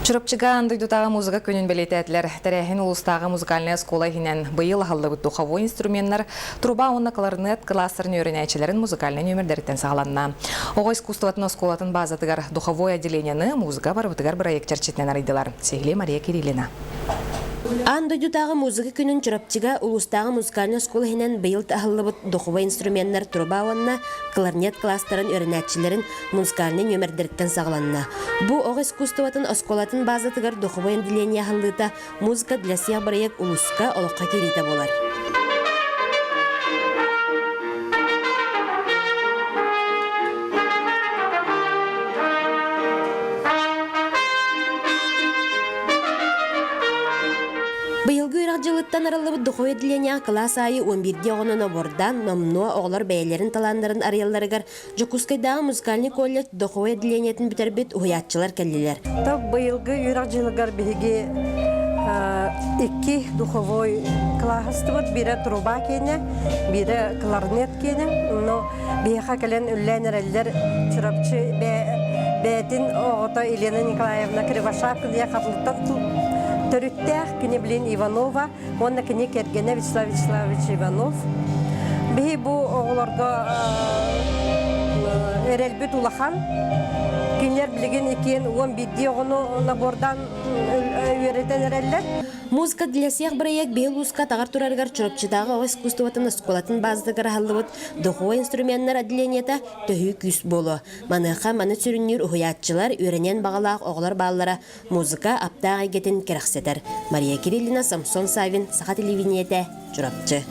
Чурапчыга аан дойдутааҕы музыка күнүн бэлиэтээтилэр. Тэрээһин улуустааҕы музыкальнай оскуола иһинэн быйыл аһыллыбыт духовой инструменнар, труба уонна кларнет кылаастарын үөрэнээччилэрин музыкальнай нүөмэрдэриттэн саҕаланна. Оҕо искусствотын оскуолатын базатыгар духовой отделениены музыка барыбытыгар бырайыак чэрчитинэн арыйдылар. Сиһилии Мария Кириллина. Аан дойдутааҕы музыка күнүн Чурапчыга улуустааҕы музыкальнай оскуола иһинэн быйыл аһыллыбыт духовой инструменнар труба уонна кларнет кылаастарын үөрэнээччилэрин музыкальнай нүөмэрдэриттэн саҕаланна. Бу оҕо искусствотын оскуолатын базатыгар духовой отделение аһыллыыта «Музыка для всех» бырайыак улууска олоххо киириитэ буолар. Быйылгы үөрэх дьылыттан арыллыбыт духовой отделениеҕа кылаас аайы 11 оҕону нобуордаан, номнуо оҕолор бэйэлэрин талааннарын арыйалларыгар Дьокуускайдааҕы музыкальнай колледж духовой отделениетын бүтэрбит уһуйааччылар кэллилэр. Быйылгы үөрэх дьылыгар биһиги икки духовой кылааһыстыбыт. Биирэ труба киэнэ, биирэ кларнет киэнэ. Но биһиэхэ кэлэн үллээн эрэллэр Чурапчы бэйэтин оҕото Елена Николаевна Кривошапкина Хатылыттан төрүттээх кини билин Иванова уонна кини кэргэнэ Вячеслав Вячеславович Иванов. Биһи бу оҕолорго эрэлбит улахан. Кинилэр билигин иккиэн 11 оҕону набордан үөрэтэн эрэллэр. Музыка для всех бырайыак биһи улууска атаҕар турарыгар Чурапчытааҕы оҕо искусствотын оскуолатын базатыгар аһыллыбыт духовой инструменнар отделениета төһүү күүс буолуо. Маныаха маны сүрүннүүр уһуйааччылар, үөрэниэн баҕалаах оҕолор бааллара музыка аптаах эйгэтин кэрэхсэтэр. Мария Кириллина, Самсон Савин, Саха телевидениетэ, Чурапчы.